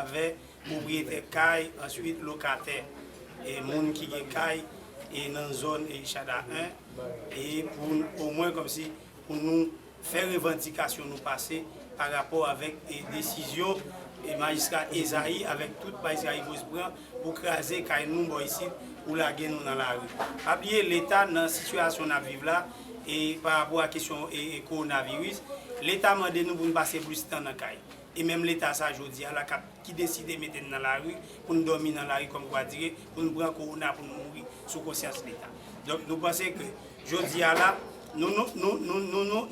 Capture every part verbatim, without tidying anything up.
atravè pwopriyetè kay, answit lokatè, e moun ki gen kay e nan zòn e Chada en, e pou n omwen kòmsi pou nou fè revandikasyon nou pase pa rapò avèk e desizyon e majistra Ezayi avèk tout majistra Yvos pran pou kraze kay nou bò isit, pou lage nou nan lari. Pa bliye Leta nan sitiyasyon n ap viv la e pa rapò a kesyon e, e kowonaviris, Leta mande nou pou n pase plis tan nan kay. E menm Leta sa jodi a la k ap ki deside mete n nan lari, pou n dòmi nan lari kòm kwa dire, pou n pran kowona, pou n mouri sou konsyans Leta. Donk, nou panse ke jodi a la, nou, nou,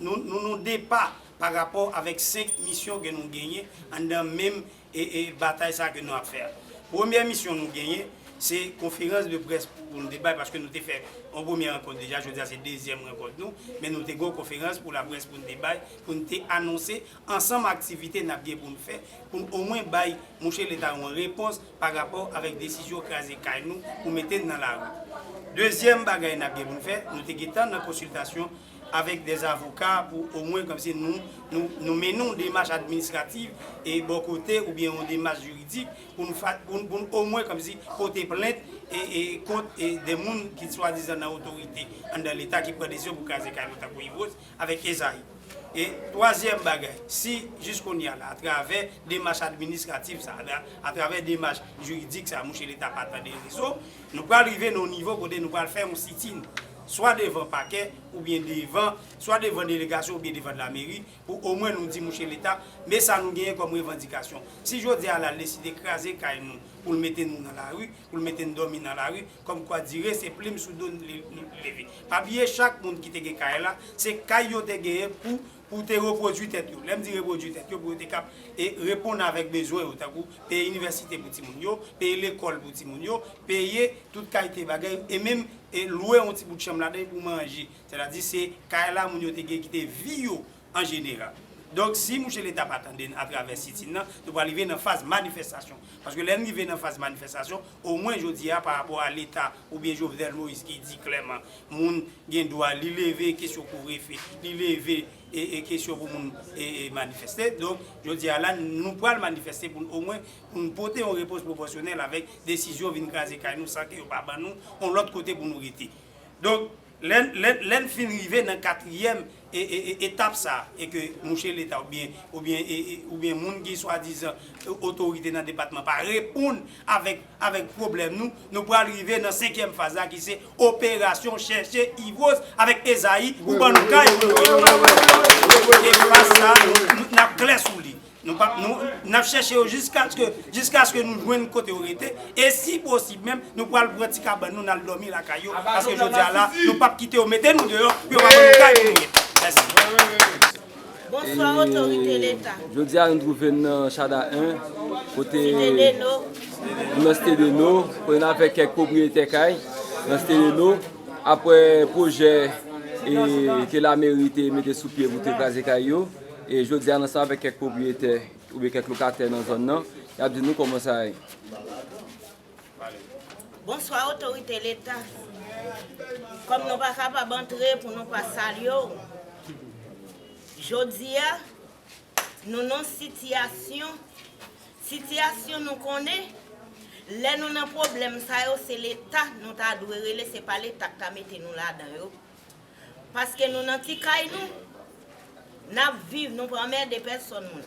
nou depa pa rapò avèk senk misyon ke nou genyen anndan menm e, e batay sa ke nou ap fè a. Premyè misyon nou genyen, se konferans de près pou nou te bay, paske nou te fè yon premyè rankont deja, jodi a se dezyèm rankont nou, men nou te gen yon konferans pou laprès pou nou te bay, pou nou te anonse ansanm aktivite n ap gen pou n fè, pou n omwen bay mouche Leta yon repons pa rapò avèk desizyon kraze kay nou pou mete n nan lari. Dezyèm bagay n ap gen pou n fè, nou te gentan nan konsiltasyon avèk dè avoka pou omwen kòmsi nou, nou, nou mennen yon demach administrativ e bò kote oubyen yon demach jiridik pou nou, fa- pou, pou nou omwen kòmsi pote plent e, e kont e de moun ki swadizan nan otorite anndan Leta ki pran desizyon pou kraze kay nou tankou Yvos avèk Ezayi. E twazyèm bagay, si jis kounye a la, atravè demach administratif sa, atra- atravè demach jiridik sa, mouche Leta pa tande rezon, nou pral rive nan yon nivo kote nou pral fè yon sitin, swa devan pakè, oubyen devan, swa devan delegasyon, oubyen devan lameri, pou omwen nou di mouche Leta, men sa nou genyen kòm revandikasyon. Si jodi a la, l deside kraze kay nou, pou l mete nou nan lari, pou l mete n dòmi nan lari, kòm kwa dire se plim sou do n li, li leve. Pa bliye chak moun ki te gen kay la, se kay yo te genyen pou, pou te repwodui tèt yo. Lè m di repwodui tèt yo, pou yo te kab e reponn avèk bezwen yo, tankou peye inivèsite pou timoun yo, peye lekòl pou timoun yo, peye tout kalite bagay, e menm e lwe yon ti bout chanm ladan pou manje. Sètadi se kay la moun yo te gen kite vi yo an jeneral. Donk, si mouche Leta pa tande n atravè sitin nan, nou pral rive nan faz manifestasyon. Paske lè n rive nan faz manifestasyon, omwen jodi a, pa rapò a Leta oubyen Jovenel Moïse ki di klèman, moun gen dwa, li leve kesyon kouvrefe, li leve e, e kesyon pou moun e, e manifeste. Donk, jodi a la, nou pral manifeste pou n omwen, pou n pote yon repons pwopòsyonèl avèk desizyon vin kraze kay nou san ke yo pa ban nou yon lòt kote pou nou rete. Donk, lè, lè, lè n fin rive nan katriyèm e, e, e, etap sa, e ke mouche Leta oubyen, oubyen, e, e, oubyen moun ki swadizan e, otorite nan depatman pa reponn avèk, avèk pwoblèm nou, nou pral rive nan senkyèm faz la ki se operasyon chèche Yvos avèk Ezayi pou ban nou kay pou nou rete. E faz sa, nou, nou, n ap klè sou li. Nou p ap, nou, n ap chèche yo jiskaske, jiskaske nou jwenn kote yo rete. E si posib menm, nou pral pran ti kabann nou, n al dòmi lakay yo. Paske jodi a la, nou p ap kite yo mete nou deyò, pou yo pa ban nou kay pou nou rete. Mèsi. Bonswa, otorite Leta. Jodi a, nou twouve n nan Chada en, kote Site Deno. Nou nan Site Deno, kote n avèk kèk pwopriyetè kay nan Site Deno. Apre pwojè e, ke lameri te mete sou pye pou te kraze kay yo, e jodi a, ansanm avèk kèk pwopriyetè oubyen kèk lokatè nan zòn nan, y ap di nou kòman sa ye. Bonswa, otorite Leta. Kòm nou pa kapab antre pou nou pa salye w, jodi a, nou nan sitiyasyon, sitiyasyon nou konnen, lè nou nan pwoblèm sa yo, se Leta nou ta dwe rele, se pa Leta k ta mete nou ladan yo. Paske nou nan ti kay nou, n ap viv, nou pa anmède pèsòn moun.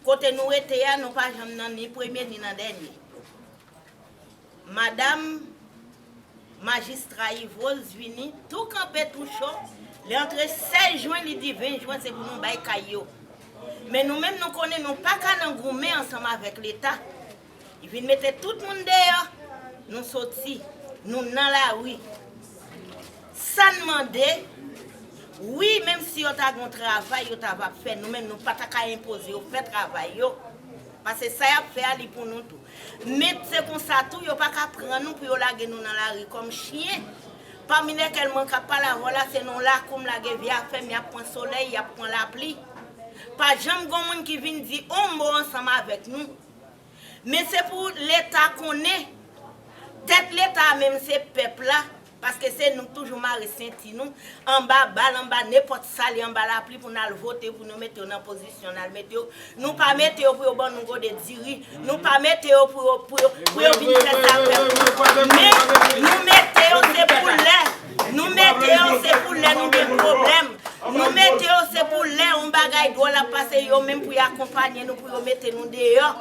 Kote nou rete a, nou pa janm nan ni premye ni nan dènye. Madanm majistra Yves Rose vini, tou kanpe, tou cho. Li antre sèz jen, li di ven jen, se pou nou bay kay yo. Men nou menm, nou konnen nou pa ka nan goumen ansanm avèk Leta. Li vin mete tout moun deyò, nou soti, nou nan lari. Sa n mande, wi, menm si yo ta gen yon travay, yo ta va fè, nou menm, nou pa ta ka enpoze yo fè travay yo. Paske sa y ap fè a, li pou nou tou. Men se konsa tou, yo pa ka pran nou pou yo lage nou nan lari kòm chen. Pami lèkèl mwen k ap pale avè w la, se nan yon lakou m lage vye afè m, y ap pran solèy, y ap pran lapli. Pa janm gen moun ki vin di yon mo ansanm avèk nou. Men se pou Leta konnen, tèt Leta a menm se pèp la. Paske se nou k toujou mare senti nou anba bal, anba nenpòt sali, anba lapli pou n al vote, pou nou mete yo nan pozisyon n al mete yo. Nou pa mete yo pou yo ban nou gode diri. Nou pa mete yo pou yo, pou yo, pou yo vin fè sa fè pou nou. Men nou mete yo se pou lè. Nou mete yo se pou lè nou gen pwoblèm. Nou mete yo se pou lè yon bagay dwòl ap pase, yo menm pou y akonpanye nou, pou yo mete nou deyò.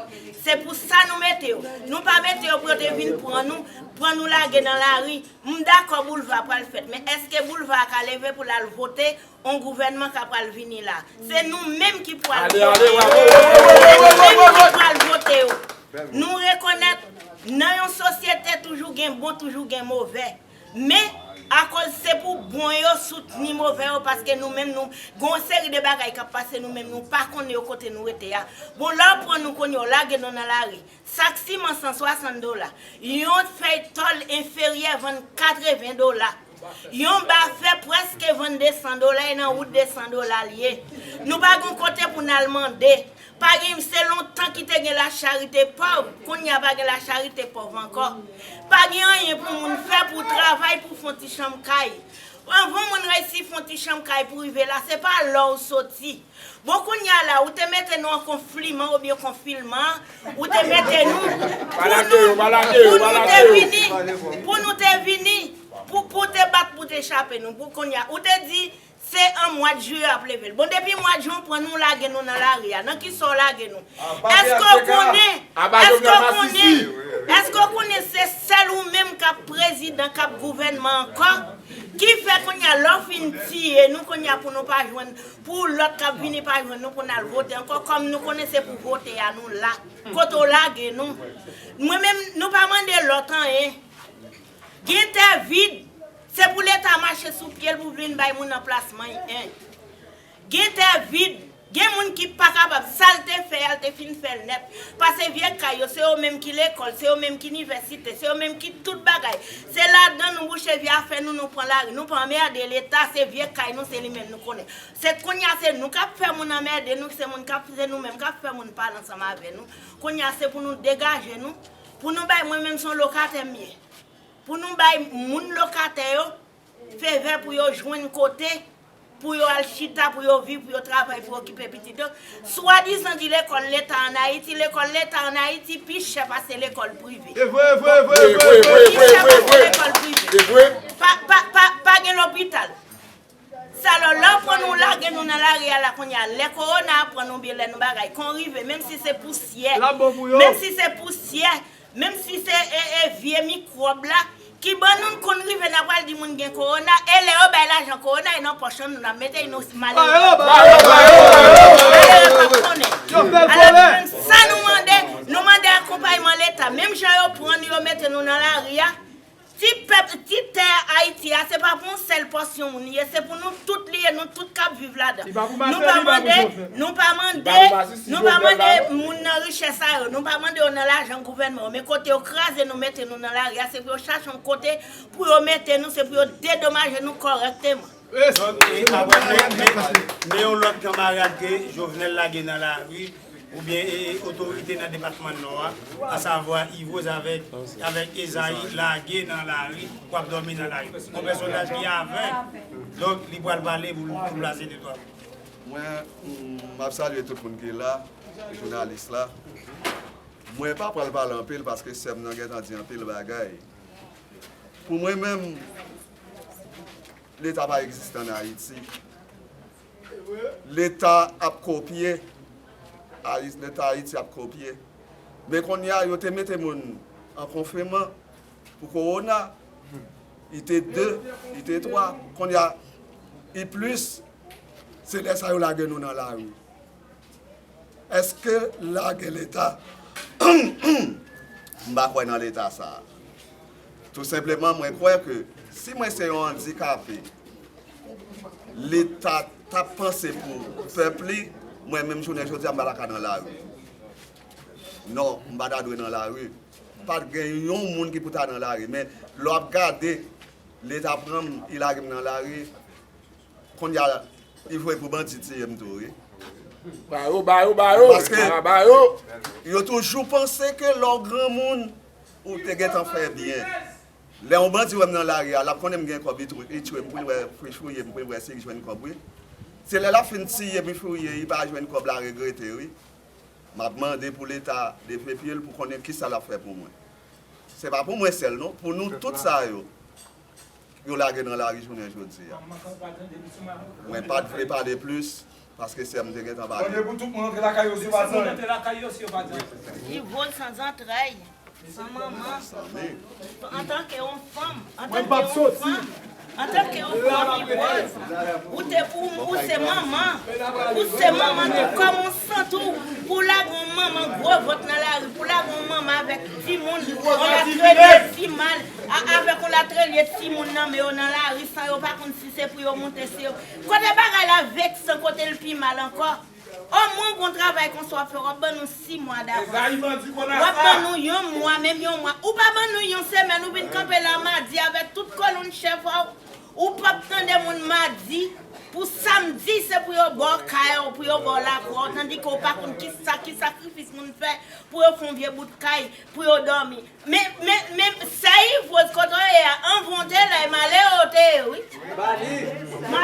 Se pou sa nou mete yo. Nou pa mete yo pou yo te vin pran nou, pran nou lage nan lari. M dakò boulva pral fèt, men èske boulva a ka leve pou l al vote yon gouvènman k ap pral vini la? Se nou menm ki pral vote yo. Se nou menm ki pral vote yo. Nou rekonèt nan yon sosyete toujou gen bon, toujou gen move. Men, akoz se pou bon yo soutni move yo, paske nou menm nou gen yon seri de bagay k ap pase, nou menm nou pa konnen yo kote nou rete a. Bon, lè w pran nou kounye a, w lage nou nan lari. Sak siman san swasant dola. Yon fèy tòl enferyè vann katreven dola. Yon bafè prèske vann de san dola, e nan wout de san dola l ye. Nou pa gen kote pou n al mande. Pa gen, se lontan ki te gen lacharite pòv, kounye a pa gen lacharite pòv ankò. Pa gen anyen pou moun fè, pou travay, pou fè yon ti chanm kay. Anvan moun reyisi fè yon ti chanm kay pou rive la, se pa lè w soti. Bon, kounye a la, ou te mete nou an konfliman oubyen konfinman, ou te mete nou pou nou, pou nou te vini, pou nou te vini, pou, pou te bat, pou te chape nou. Pou kounye a, ou te di, se an mwa d jiyè y ap leve l. Bon, depi mwa d jen w pran nou, w lage nou nan lari a. Nan kisa w lage nou? Èske w konnen, èske w konnen, èske w konnen se sèl ou menm k ap prezidan, k ap gouvènman ankò? Ki fè kounye a, lè w fin tiye nou, kounye a pou nou pa jwenn, pou lòt k ap vini pa jwenn nou pou n al vote ankò, kòm nou konnen se pou vote a nou la. Kote w lage nou? Mwen menm, nou pa mande lòt anyen. Gen tè vid, se pou Leta mache sou pye l pou vin bay moun anplasman, en. Gen tè vid, gen moun ki pa kapab, sa l te fè a, l te fin fè l nèt. Pase vye kay yo, se yo menm ki lekòl, se yo menm ki inivèsite, se yo menm ki tout bagay. Se ladan nou bouche vye afè nou, nou pran lari. Nou pa anmède Leta, se vye kay nou, se li menm nou konnen. Se kounye a se nou k ap fè moun anmède nou, se moun k ap, se nou menm k ap fè moun pale ansanm avè nou. Kounye a se pou nou degaje nou, pou nou bay, mwen menm se yon lokatè m ye. Pou nou bay moun lokatè yo favè pou yo jwenn kote, pou yo al chita, pou yo viv, pou yo travay, pou yo okipe pitit yo. Swadizan di lekòl Leta ann Ayiti, lekòl Leta ann Ayiti pi chè pase lekòl prive. E vre, e vre, e vre, e vre, e vre. Pi chè pase lekòl prive. E vre. Pa, pa, pa, pa gen lopital. Sa lò, lè w pran nou lage nou nan lari a la kounye a, lè kowona a pran nou byen, lè nou bagay, kon rive, menm si se pousyè, menm si se pousyè, menm si se, e, e, vye mikwòb la, ki ban nou konn rive, n a pral di moun gen kowona, e lè yo bay lajan kowona, e nan pòch nou n ap mete, e nou male. Malere p ap konnen. Alò, nou menm sa nou mande, nou mande akonpayman Leta, menm jan yo pran nou, yo mete nou nan lari a, Ti pèp, ti tè Ayiti a, se pa pou yon sèl pòsyon moun li ye, se pou nou tout li ye, nou tout k ap viv ladan. Nou pa mande, nou pa mande, nou pa mande moun nan richès sa yo, nou pa mande yo nan lajan gouvènman yo, men kote yo kraze nou, mete nou nan lari a, se pou yo chache yon kote pou yo mete nou, se pou yo dedomaje nou kòrèkteman. Donk, e, apre, men, men, men yon lòt kanmarad ke Jovenel lage nan lari, oubyen, e, e, otorite nan depatman Nò a, asavwa Yvose avèk, avèk Esaïe lage nan lari, pou ap dòmi nan lari. Yon pèsonaj ki avèg, donk, li pral pale pou l, pou l plase de twa mo. Mwen, m ap salye tout moun ki la, jounalis la. Mwen pa pral pale anpil paske sè m nan gentan di anpil bagay. Pou mwen menm, Leta pa egziste ann Ayiti. Leta ap kopye. Ayi-, Leta Ayiti ap kopye. Men kounye a, yo te mete moun an konfinman pou kowona. I T de, I T twa. Kounye a, I plis, se lè sa yo lage nou nan lari. Èske lage Leta? M pa kwè nan Leta sa a. Tou senpleman, mwen kwè ke si mwen se yon andikape, Leta t ap panse pou pèp li, mwen menm jounen jodi a, m pa ta ka nan lari. Non, m pa ta dwe nan lari. Pa t gen yon moun ki pou ta nan lari. Men lè w ap gade, Leta pran m, li lage m nan lari. Kounye a, li voye pou bandi tiye m tou, wi. Ba yo, ba yo, ba yo. Paske ba yo. Yo toujou panse ke lè w granmoun, ou te gentan fè byen. Lè yon bandi wè m nan lari a, l ap konnen m gen kòb, li tou- li tchwe m pou l wè, fouye m pou l wè si l jwenn kòb, wi. Se lè l ap fin tiye m, fouye, li pa jwenn kòb la, regrete, wi. M ap mande pou Leta leve pye l pou konnen kisa l ap fè pou mwen. Se pa pou mwen sèl, non, pou nou tout sa yo. Yo lage nan lari jounen jodi a. Mwen pa t vle pale plis, paske sè m te gentan pale. Mande pou tout moun antre lakay yo si yo pa di anyen. Li vòl san zantray, san manman. Antanke yon fanm, antanke yon fanm, antanke yon fanm ki pòv, ou te pou ou se manman, ou se manman tou kòm ou sant ou, pou lage yon manman gwo vant nan lari, pou lage yon manman avèk timoun, yon latrelye ti mal, a- avèk yon latrelye timoun nan men yo nan lari san yo pa konn si se pou yo moute, si yo. Kote bagay la veksan, kote l pi mal ankò. Omwen w gon travay konsa w ap fè, w ap ban nou sis mwa davans. W ap ban nou yon mwa, menm yon mwa. Ou pa ban nou yon semèn, ou vin kanpe la madi avèk tout kolonn chèf ou. Ou p ap tande moun madi pou samdi, se pou yo ba w kay ou, pou yo ba w lakwa w, tandike w pa konn kisa, ki sakrifis moun fè pou yo fè yon vye bout kay, pou yo dòmi. Men, men, men, sè Yvrose kote w ye a, anvan w te la, e malere w te ye, wi.